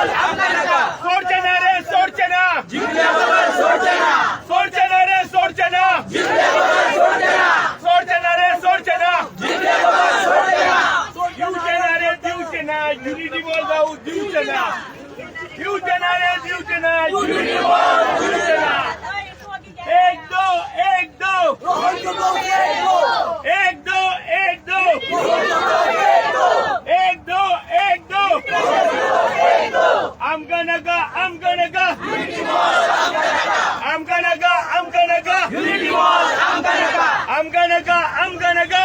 सोडचे ना रे, सोडचे ना. सोडचे ना रे, सोडचे ना. सोडचे ना रे, सोडचे ना. दिवचे ना रे, दिवचे ना. युनिटी बॉल जाऊ दिवचे ना. दिवचे ना रे, दिवचे ना. युनिटी बॉल दिवचे ना. एक दो, एक दो, एक दो, एक दो, एक दो, एक दो. आमकां नाका, आमकां नाका, आमकां नाका, आमकां नाका, आमकां नाका, आमकां नाका.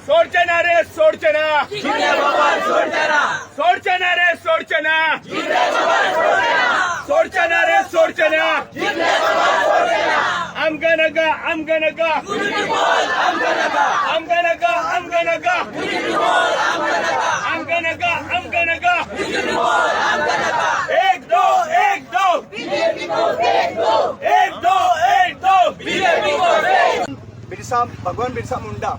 सोडचे ना रे, सोडचे ना. सोडचे ना रे, सोडचे ना. सोडचे ना रे, सोडचे ना. आमकां नाका, आमकां नाका, आमकां नाका, आमकां नाका, आमकां नाका, आमकां नाका. एक दो, एक दो, एक दो, एक दो. बिरसा, भगवान बिरसा मुंडा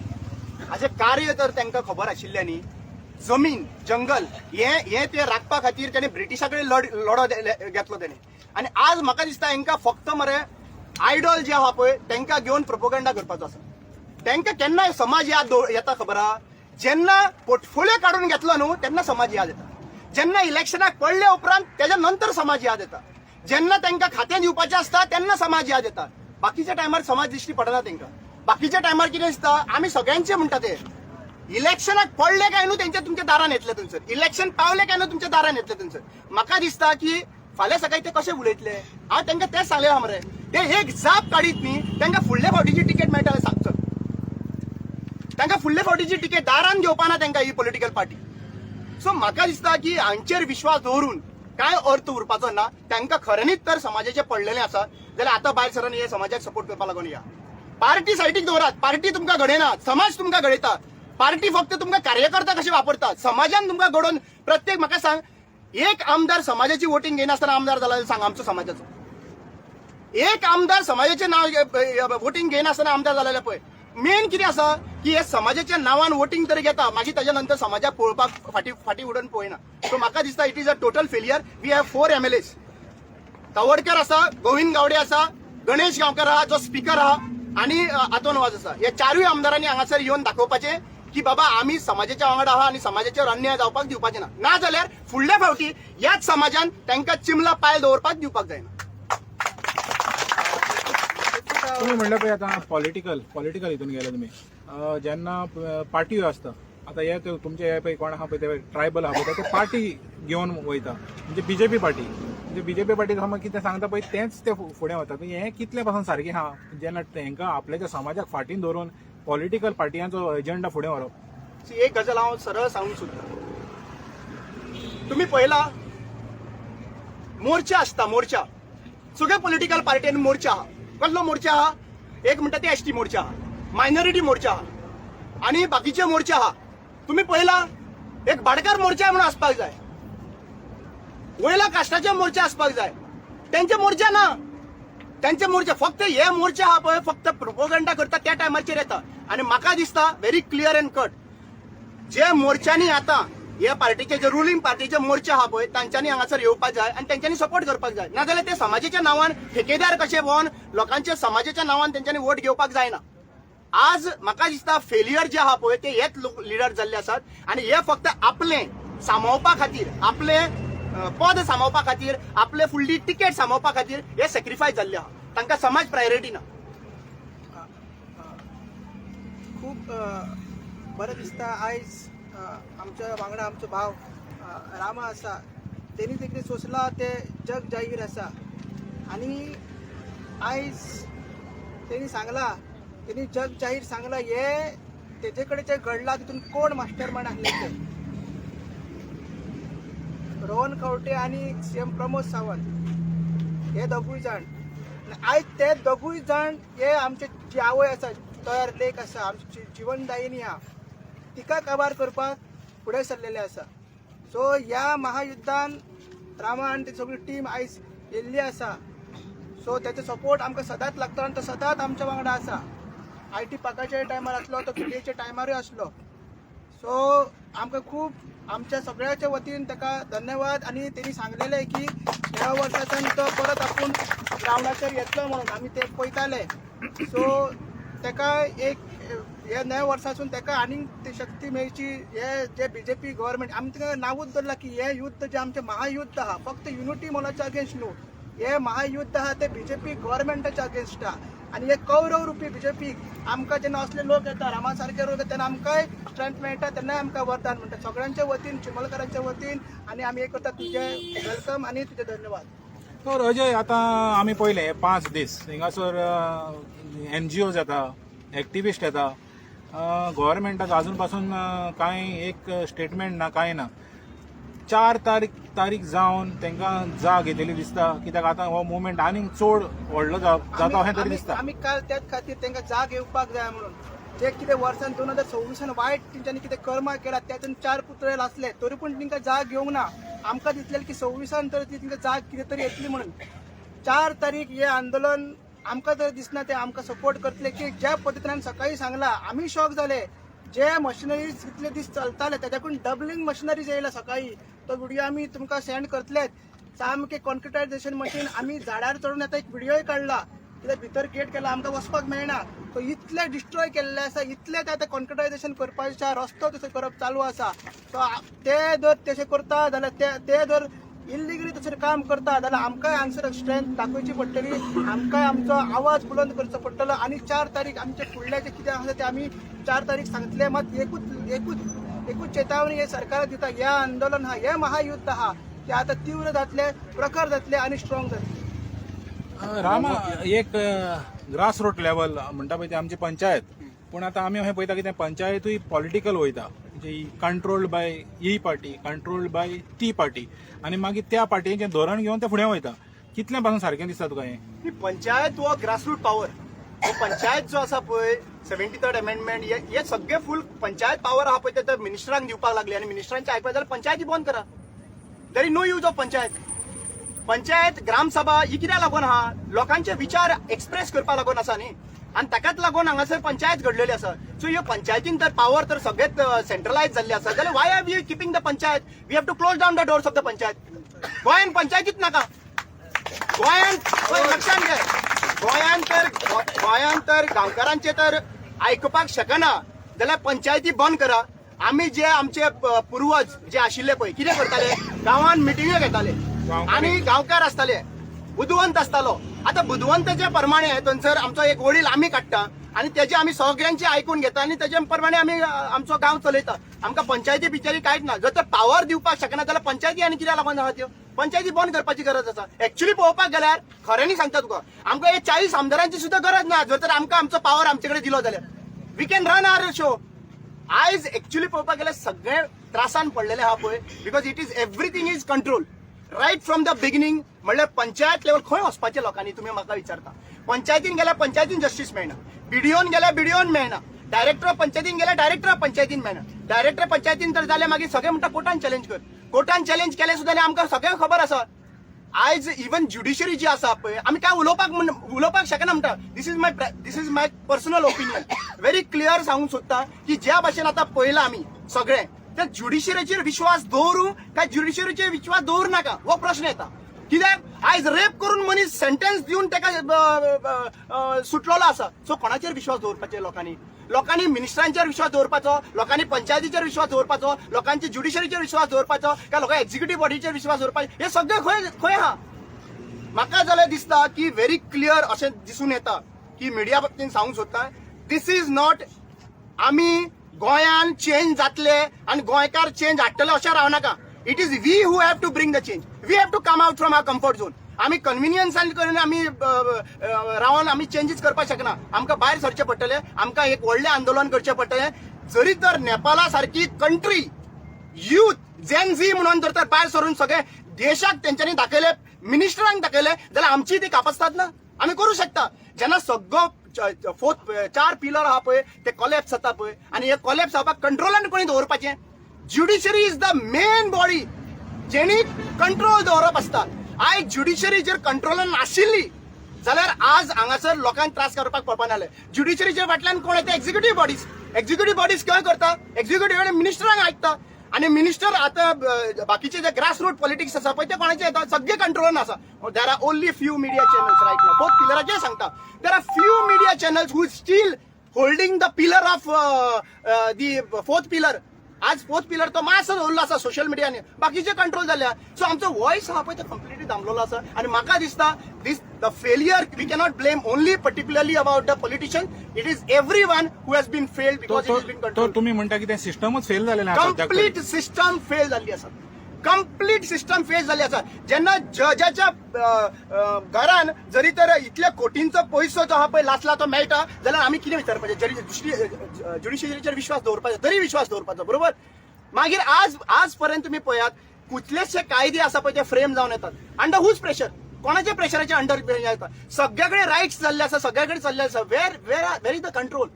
हाचें कार्य तर तांकां खबर आशिल्लें न्ही. जमीन, जंगल हे हे ते राखपा खातीर तेणे ब्रिटिशा कडेन लढो घेतलो तेणे. आनी आज म्हाका दिसता हांकां फक्त मरे आयडॉल जे आहा पळय, तांकां घेवन प्रोपोगंडा करपाचो आसा. तांकां केन्ना समाज याद येता खबर आहा? जेन्ना पोर्टफोलियो काडून घेतलो न्हू, तेन्ना समाज याद येता. जेन्ना इलेक्शनाक पडले उपरांत, तेच्या नंतर समाज याद येता. जेन्ना तांकां खातें दिवपाचें आसता, तेन्ना समाज याद येता. बाकीच्या टायमार समाज दिश्टी पडना तांकां. बाकीच्या टायमार कितें दिसता, आमी सगळ्यांचे म्हणटा ते. इलेक्शनाक पडले काय न्हू, तेंच्या तुमच्या दारान येतले थंयसर. इलेक्शन पावले काय न्हू, तुमच्या दारान येतले थंयसर. म्हाका दिसता की फाल्यां सकाळी ते कशे उलयतले? हांव तांकां तेंच सांगलें आहा मरे, ते एक जाप काडीत न्ही, तांकां फुडल्या फावटीची तिकेट मेळटा सांगचो. तांकां फुडल्या फावटीची तिकेट दारान घेवपा ना तांकां ही पॉलिटिकल पार्टी. सो म्हाका दिसता की हांचेर विश्वास दवरून कांय अर्थ उरपाचो ना. तांकां खऱ्यांनीच तर समाजाचें पडलेलें आसा जाल्यार आतां भायर सरून हे समाजाक सपोर्ट करपा लागून या. पार्टी सायडीक दवरात. पार्टी तुमकां घडयना, समाज तुमकां घडयता. पार्टी फक्त तुमकां कार्यकर्ता कशे वापरतात. समाजान तुमकां घडोवन प्रत्येक, म्हाका सांग, एक आमदार समाजाची वोटींग घेनासतना आमदार जाला सांग. आमचो समाजाचो एक आमदार समाजाचे नाव वोटींग घेनासतना आमदार जालेले पळय. मेन कितें आसा की हे समाजाच्या नांवान वोटींग तरी घेता, मागीर ताच्या नंतर समाजाक पळोवपाक फाटी फाटी उडोवन पळयना. सो म्हाका दिसता it is a total failure. We have four MLAs. Tawadkar आसा, गोविंद गावडे आसा, गणेश गांवकर आहा जो स्पीकर आहा आनी आतोन वाज आसा. हे चारूय आमदारांनी हांगासर येवन दाखोवपाचें की बाबा, आमी समाजाच्या वांगडा आहा आनी समाजाचेर अन्याय जावपाक दिवपाचे ना. ना जाल्यार फुडल्या फावटी ह्याच समाजान तांकां चिमला पायल दवरपाक दिवपाक जायना. तुम्ही म्हणलं पळय, आतां पॉलिटिकल हितून गेले तुमी. जेन्ना पार्टी आसता, आतां हे ते तुमचे हे पळय कोण आहा पळय, ते ट्रायबल आहा पळय, ते पार्टी घेवन वयता, म्हणजे बीजेपी पार्टी. म्हणजे बीजेपी पार्टी समज कितें सांगता पळय, तेंच ते फुडें वता. हें कितलें पासून सारकें आहा, जेन्ना तांकां आपल्याच्या समाजाक फाटीन धरून पॉलिटिकल पार्टयांचो एजंडा फुडें व्हरप? See, एक गजाल हांव सरळ सांगूंक सोदता. तुम्ही पळयला, मोर्चा आसता, मोर्चा. सगळ्या पॉलिटिकल पार्ट्यांनी मोर्चा आहा. कसलो मोर्चा आहा? एक म्हणटा ते एसटी मोर्चा आहा, मायनॉरिटी मोर्चा आहा आनी बाकीचे मोर्चा आहा. तुम्ही पळयला, एक भाटकार मोर्चा म्हणून आसपाक जाय, वयला कास्टाचे मोर्चा आसपाक जाय. तेंचे मोर्चा ना. त्यांचे मोर्चा फक्त हे मोर्चा आहा पळय, फक्त प्रोपोगंडा करता, त्या टायमाचेर येता. आनी म्हाका दिसता, व्हेरी क्लियर अँड कट, जे मोर्चांनी आता हे पार्टीचे, जे रुलिंग पार्टीचे मोर्चा आहा पळय, तांच्यांनी हांगासर येवपाक जाय आनी तेंच्यांनी सपोर्ट करपाक जाय. नाजाल्यार ते समाजाच्या नांवान ठेकेदार कशे भोवन लोकांच्या समाजाच्या नांवान तेंच्यांनी वोट घेवपाक जायना. आज म्हाका दिसता, फेलियर जे आहा पळय, ते हेच लोक लिडर जाल्ले आसात आनी हे फक्त आपले सांबाळपा खातीर, आपले पद सांबाळपा खातीर, आपले फुडली तिकेट सांबाळपा खातीर हे सेक्रिफायस जाल्ले आहा. तांकां समाज प्रायोरिटी ना. खूब बरें दिसता. आयज आमच्या वांगडा आमचो भाव रामा आसा. तेणी तें कितें सोंसलां तें जग जाहीर आसा. आनी आयज तेणी सांगलां, तेणी जग जाहीर सांगलां, हे तेजे कडेन जें घडलां तितून कोण मास्टर मायंड आसले ते रोहन खंवटे आनी सीएम प्रमोद सावंत, हे दोगूय जाण. आनी आयज ते दोगूय जाण हे आमचे जी आवय आसा, तयार लेक आसा, आमची जिवनदायिनी आहा, तिका काबार करपाक फुडें सरलेले आसा. सो ह्या महायुद्धान रामा आनी ती सगळी टीम आयज येयल्ली आसा. सो तेचो सपोर्ट आमकां सदांच लागता आनी तो सदांच आमच्या वांगडा आसा. I T पार्काच्या टायमार आसलो तो, पीटीएच्या टायमारूय आसलो. सो आमकां खूब आमच्या सगळ्याच्या वतीन ताका धन्यवाद. आनी तेणी सांगलेलें की ह्या वर्साच्यान तो परत आपूण ग्रावंडाचेर येतलो म्हणून आमी ते पळयताले. सो ताका एक हे नव्या वर्सासून ताका आनीक ती शक्ती मेळची. हे जे बीजेपी गव्हर्मेंट, आमी ताका नांवूच दवरलां की हे युद्ध जे आमचें महायुद्ध आहा, फक्त युनिटी मॉलाच्या अगेन्स्ट न्हू, हे महायुद्ध आहा ते बीजेपी गव्हर्मेंटाच्या अगेन्स्ट आहा. आनी हे कौरव रुपी बीजेपीक आमकां जेन्ना असले लोक येता, रामा सारके लोक येता, तेन्ना आमकांय स्ट्रेंथ मेळटा, तेन्नाय आमकां वरदान म्हणटा. सगळ्यांच्या वतीन, चिमलकारांच्या वतीन आनी आमी हे करता, तुजें welcome आनी तुजें धन्यवाद. तर अजय, आतां आमी पळयलें 5 दीस हिंगासर एनजीओ येता, एक्टिविस्ट येता, गव्हर्मेंटाक अजून पासून कांय एक स्टेटमेंट ना, कांय ना. 4 तारीख जावन तांकां जाग येतली दिसता, कित्याक आतां हो मुवमेंट आनीक चड व्हडलो जाता अशें तरी दिसता. आमी काल त्याच खातीर तांकां जाग येवपाक जाय म्हणून जे कितें वर्सान 2026 वायट तेंच्यांनी कितें कर्मां केला, त्यातून चार पुतळे लासले तरी पूण तांकां जाग येवंक ना. आमकां दिसलें की 26 तर ती तांकां जाग कितें तरी येतली म्हणून. 4 तारीख हे आंदोलन आमकां तर दिसना ते आमकां सपोर्ट करतले की ज्या पद्दतीन आमी सकाळी सांगला, आमी शॉक जाले. जे मशिनरीज कितले दीस चलताले त्याच्याकून डबलिंग मशिनरीज येयला सकाळी. तो व्हिडिओ आमी तुमकां सेंड करतलेच. सामकें कॉन्क्रिटायझेशन मशीन, आमी झाडार चडून आतां एक व्हिडिओय काडला, कित्याक भितर गेट केला, आमकां वचपाक मेळना. सो इतलें डिस्ट्रॉय केल्लें आसा, इतलें ते आतां कॉन्क्रिटायझेशन करपाचें, रस्तो तसो करप चालू आसा. सो ते जर तशें करता जाल्यार, ते ते जर इल्लिगली तशें काम करता जाल्यार आमकांय आन्सर स्ट्रेंथ दाखोवची पडटली, आमकांय आमचो आवाज बुलंद करचो पडटलो. आनी 4 तारीख आमचे फुडले जे कितें आसा ते आमी 4 तारीख सांगतले. मात एकूच एकूच एकूच चेतावणी हे सरकाराक दिता, हे आंदोलन हा, हे महायुद्ध हा, ते आतां तीव्र जातले, प्रखर जातले आनी स्ट्रॉंग जातले. रामा, एक ग्रास रूट लेवल म्हणटा पळय, ती आमची पंचायत. पूण आतां आमी अशें पळयता की ते पंचायतूय पॉलिटिकल वयता, म्हणजे controlled by he party, controlled by ती पार्टी, आनी मागीर त्या पार्टीचें धोरण घेवन ते फुडें वयता. कितलें पासून सारकें दिसता तुका हें? ही पंचायत हो ग्रासरूट पावर हो पंचायत जो आसा पळय, 73rd amendment हे सगळे फूल पंचायत पावर आहा पळय, ते मिनिस्टरांक दिवपाक लागले आनी मिनिस्टरांचे आयकपाक जाल्यार पंचायती बंद करा. There is no use of panchayat. Panchayat, Gram Sabha ही कित्याक लागून आहा? लोकांचे विचार एक्सप्रेस करपाक लागून आसा न्ही, आनी ताकाच लागून हांगासर पंचायत घडलेली आसा. सो ह्यो पंचायतीन तर पावर तर सगळेच सेंट्रलायज जाल्ले आसा, जाल्यार why are we keeping the panchayat? We have to close down the doors of the panchayat. गोंयान पंचायतीच नाका. गोंयांत पळय, लक्षात घे, गोंयांत तर गांवकारांचे तर आयकुपाक शकना जाल्यार पंचायती बंद करा. आमी जे आमचे पुर्वज जे आशिल्ले पळय, कितें करताले? गांवांत मिटिंग्यो घेताले आनी गांवकार आसताले, बुदवंत आसतालो. आतां बुदवंताच्या प्रमाणे थंयसर आमचो एक वडील आमी काडटा आनी तेजे आमी सगळ्यांचे आयकून घेता आनी तेजे प्रमाणे आमी आमचो गांव चलयता. आमकां पंचायती बिचारी कांयच ना. जर तर पावर दिवपाक शकना जाल्यार पंचायती आनी कित्याक लागून आहा त्यो? पंचायती बंद करपाची गरज आसा. एक्च्युली पळोवपाक गेल्यार, खऱ्यांनी सांगता तुका, आमकां हे 40 आमदारांची सुद्दां गरज ना. जर तर आमकां आमचो पावर आमचे कडेन दिलो जाल्यार we can run our show. आयज एक्च्युली पळोवपाक गेल्यार सगळे त्रासान पडलेले आहा पळय, because it is everything is control right from the beginning. म्हणल्यार पंचायत लेवल खंय वचपाचें लोकांनी, तुमी म्हाका विचारता? पंचायतीन गेल्यार पंचायतीन जस्टीस मेळना, बीडीओन गेल्यार बीडीओन मेळना, डायरेक्टर ऑफ पंचायतीन गेल्यार डायरेक्टर ऑफ पंचायतीन मेळना. डायरेक्टर पंचायतीन तर जाल्यार मागीर सगळे म्हणटा कोर्टान चॅलेंज कर. कोर्टान चॅलेंज केलें सुद्दां जाल्यार आमकां सगळ्यांक खबर आसा, आयज इवन ज्युडिशरी जी आसा पळय, आमी काय उलोवपाक म्हण उलोवपाक शकना म्हणटा. This is my personal opinion, very clear सांगूंक सोदता की ज्या भाशेन आतां पळयलां आमी सगळें, त्या ज्युडिशरीचेर विश्वास दवरूं काय ज्युडिशरीचेर विश्वास दवरूं नाका हो प्रश्न येता. कित्याक आयज रेप करून मनीस सेंटेन्स दिवन ताका सुटलेलो आसा. सो कोणाचेर विश्वास दवरपाचे लोकांनी? लोकांनी मिनिस्टरांचेर विश्वास दवरपाचो, लोकांनी पंचायतीचेर विश्वास दवरपाचो, लोकांची ज्युडिशरीचेर विश्वास दवरपाचो, काय लोकांनी एक्झिक्युटीव्ह बॉडीचेर विश्वास दवरपाचो? हे सगळें खंय खंय आहा? म्हाका जाल्यार दिसता की व्हेरी क्लियर अशें दिसून येता की मिडिया बाबतीन सांगूंक सोदता, this is not आमी गोंयान चेंज जातले आनी गोंयकार चेंज हाडटले अशें रावनाका. It is we who have to bring the change. We have to come out from our comfort zone. आमी कन्विनियन्सान करून आमी रावन आमी चेंजीस करपाक शकना. आमकां भायर सरचें पडटलें, आमकां एक व्हडलें आंदोलन करचें पडटलें. जरी तर नेपाला सारकी कंट्री, युथ जेन झी म्हणून जर तर भायर सरून सगळे देशाक तेंच्यांनी दाखयले, मिनिस्टरांक दाखयले, जाल्यार आमची ती कापस्ताद ना, आमी करूं शकता. जेन्ना सगळो फोर्थ चार पिलर आहा पळय, ते कॉलेप्स जाता पळय, आनी हे कॉलेप्स जावपाक कंट्रोलान कोणी दवरपाचें? Judiciary is the main body जेणी कंट्रोल दवरप आसता. आयज ज्युडिशरी जर कंट्रोलान नाशिल्ली जाल्यार आज हांगासर लोकांक त्रास करपाक पडपा नासले. ज्युडिशरीच्या फाटल्यान कोण येता? Executive bodies. एक्झिक्युटिव्ह बॉडीज काय करता? एक्झिक्युटिव्ह मिनिस्टरांक आयकता आणि मिनिस्टर आता बाकीचे जे ग्रास रूट पॉलिटिक्स आसा पळय, ते कोणाचे येता? सगळे कंट्रोलान आसा. There are only few media channels right now. Fourth पिलराचेर सांगता, there are few media channels who still holding the pillar of the fourth pillar. आज फोर्थ पिलर तो मातसो दवरलो आसा सोशल मिडियाने, बाकीचे कंट्रोल जाल्या. सो आमचो वॉयस आहा पळय, तो कंप्लिटली दामलेलो आसा. आनी म्हाका दिसता these the failure, we cannot blame only particularly about the politician. It is every one who has been failed because it is been तो कंट्रोल. तुम्ही म्हणता की ते सिस्टमच फेल झालेले आहा सद्याक तरी. कंप्लीट सिस्टम फेल जाल्ली आसा, कंप्लीट सिस्टम फेल जाल्ली आसा. जेन्ना जजाच्या घरान जरी तर इतल्या कोटींचो पयसो जो आहा पळय लासला, तो मेळटा जाल्यार आमी कितें विचारपाचें? ज्युडिशरीचेर विश्वास दवरपाचो तरी विश्वास दवरपाचो, बरोबर? मागीर आज आज पर्यंत तुमी पळयात, कितलेशे कायदे आसा पळय, ते फ्रेम जावन येतात अंडर हुज प्रेशर? कोणाच्या प्रेशराच्या अंडर येता? सगळ्या कडेन रायट्स जाल्ले आसा, सगळ्या कडेन चल्ले आसा. Where is the control?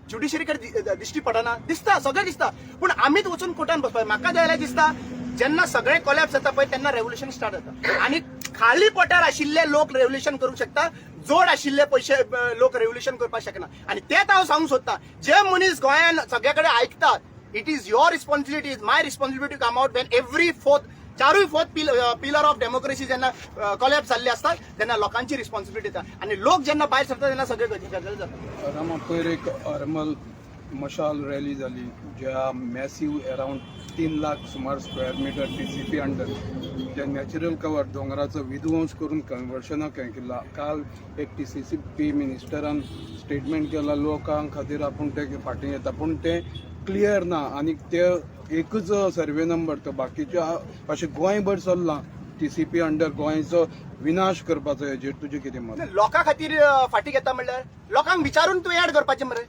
Judiciary कडेन दिश्टी पडना? दिसता, सगळें दिसता, पूण आमीच वचून कोर्टान बसपाक. म्हाका जाल्यार दिसता, जेन्ना सगळें कोलॅप्स जाता पळय, तेन्ना रेव्होल्युशन स्टार्ट जाता. आनी खाली पोटार आशिल्ले लोक रेव्होल्युशन करूंक शकता, जोड आशिल्ले पयशे लोक रेव्होल्युशन करपाक शकना. आनी तेच हांव सांगूंक सोदतां, जे मनीस गोंयान सगळे कडेन आयकतात, it is your responsibility, is my responsibility come out when every fourth, चारूय फोर्थ पिलर ऑफ डेमोक्रेसी जेन्ना कोलॅप्स जाल्ले आसतात, तेन्ना लोकांची रिस्पॉन्सिबिलिटी येता. आनी लोक जेन्ना भायर सरता, तेन्ना सगळे गजाली जाता. रामा, पयर एक हरमल मशाल रॅली जाली, ज्या मॅसीव अरावंड 3 लाख सुमार स्क्वेअर मिटर टीसीपी अंडर जे नॅचरल कवर दोंगराचो विध्वंस करून कन्वर्शनाक हें केला. काल एक टीसीपी मिनिस्टरान स्टेटमेंट केला, लोकां खातीर आपूण ते फाटीं येता, पूण तें क्लियर ना. आनी ते एकूच सर्वे नंबर तो बाकीचे अशें गोंयभर चल्लां. टीसीपी अंडर गोंयचो विनाश करपाचो, हेजेर तुजें कितें मत? लोकां खातीर फाटीं घेता म्हणल्यार लोकांक विचारून तूं ऍड करपाचें मरे.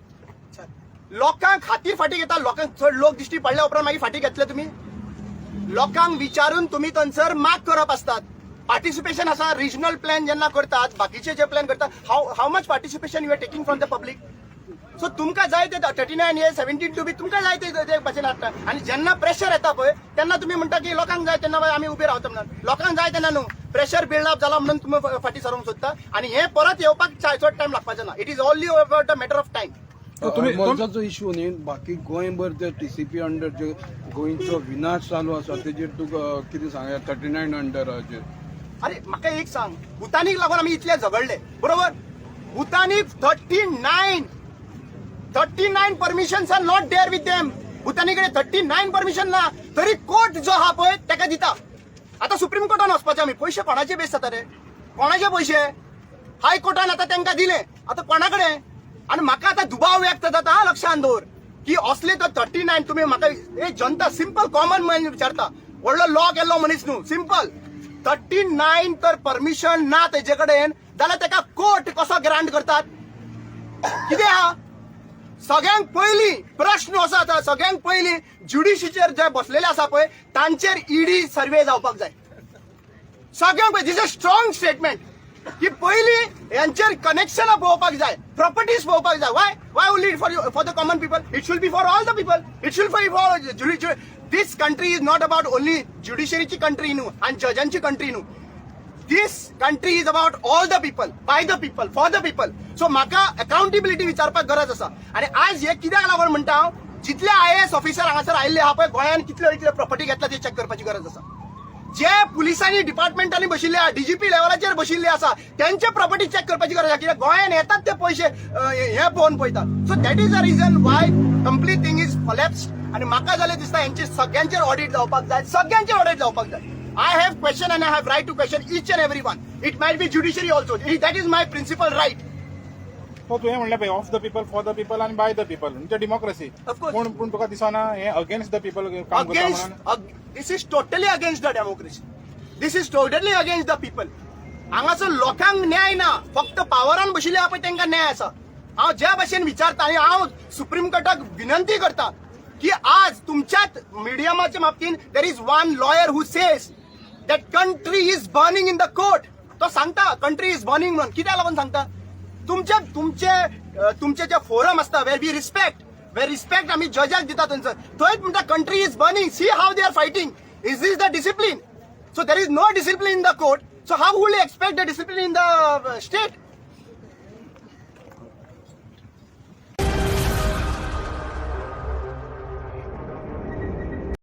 लोकां खातीर फाटीं घेता, लोकांक चड लोक दिश्टी पडल्या उपरांत मागीर फाटीं घेतले तुमी. लोकांक विचारून तुमी थंयसर मार्क करप आसतात. पार्टिसिपेशन आसा. रिजनल प्लॅन जेन्ना करतात, बाकीचे जे प्लॅन करतात, how much participation you are taking from the public? So तुमकां जाय ते 39A, 17(2)(b), तुमकां जाय ते ते भाशेन हाडटा. आनी जेन्ना प्रेशर येता पळय, तेन्ना तुमी म्हणटा की लोकांक जाय तेन्ना आमी उबे रावता म्हणून. लोकांक जाय तेन्ना न्हू, प्रेशर बिल्ड अप जाला म्हणून तुमी फाटीं सरोंक सोदता. आनी हे परत येवपाक चड टायम लागपाचो ना. It is only about the matter of time. तो तुम्ही हरमलचो इशू न्ही, बाकी गोंयभर जे टीसीपी अंडर जे गोंयचो विनाश चालू आसा, तेजेर तुका कितें सांग, 39 अंडराचेर? अरे, म्हाका एक सांग, भूतानीक लागून आमी इतले झगडले, बरोबर? भूतानीक 39, 39 permissions are not there with them. भूतानी कडेन 39 परमिशन ना, तरी कोर्ट जो आहा पळय ताका दिता. आतां सुप्रीम कोर्टान वचपाचे आमी. पयशे कोणाचे बेस जाता रे? कोणाचे पयशे? हाय कोर्टान आतां तांकां दिले, आतां कोणा कडेन? आनी म्हाका आतां दुबाव व्यक्त जाता हा, लक्षान दवर, की असले तर 39, तुमी म्हाका एक जनता, सिंपल कॉमन मॅन विचारता, व्हडलो लॉ केल्लो मनीस न्हू, सिंपल, 39 तर परमिशन ना तेजे कडेन जाल्यार ताका कोर्ट कसो ग्रांट करतात? कितें आहा? सगळ्यांत पयलीं प्रश्न असो आसा, सगळ्यांत पयलीं ज्युडिशीचेर जे बसलेले आसा पळय, तांचेर ईडी सर्वे जावपाक जाय. सगळ्यांक पयलीं, these a strong statement की पयलीं यांचेर कनेक्शनां पळोवपाक जाय, प्रॉपर्टीज पळोवपाक जाय. Why only for the common people? It should be for all the people. It should for this country is not about only ज्युडिशरीची country न्हू आनी जजांची कंट्री न्हू. This country is about all the people, by the people, for the people. So म्हाका accountability विचारपाक गरज आसा. आनी आज हे कित्याक लागून म्हणटा हांव, जितले आयएएस ऑफिसर हांगासर आयिल्ले आहा पळय, गोंयान कितले इतले प्रॉपर्टी घेतला ते चॅक करपाची गरज आसा. जे पुलिसांनी डिपार्टमेंटांनी बशिल्ले आहा, डीजीपी लेवलाचेर बशिल्ले आसा, त्यांचे प्रॉपर्टी चॅक करपाची गरज आसा. कित्याक गोंयान येतात ते पयशे हे पळोवन पळयतात. So that is the reason why complete thing is collapse. आनी म्हाका जाल्यार दिसता, हेंचे सगळ्यांचेर ऑडिट जावपाक जाय, सगळ्यांचेर ऑडिट जावपाक जाय. I have question and I have right to question each and every one. It might be judiciary also. That is my principal right. तो तुवें म्हणलें पळय, of the people, for the people आनी बाय the people, म्हणजे democracy. Of course. पूण पूण तुका दिसना हे अगेन्स्ट the people काम करता Against, म्हणून? This is totally against the democracy. This is totally against the people. हांगासर लोकांक न्याय ना, फक्त पावरान बशिल्ले आहा पळय तांकां न्याय आसा. हांव ज्या भाशेन विचारता आनी हांव सुप्रीम कोर्टाक विनंती करता की आज तुमच्याच मिडियमाच्या बाबतीन there is one lawyer who says that country is burning in the court. तो सांगता कंट्री is burning म्हणून. कित्याक लागून सांगता? तुमचे जे फोरम आसता, where we respect, where respect आमी जजाक दिता थंयसर, थंयच म्हणटा country is burning. See how they are fighting. Is this the discipline? So there is no discipline in the court, so how will expect the discipline in the state?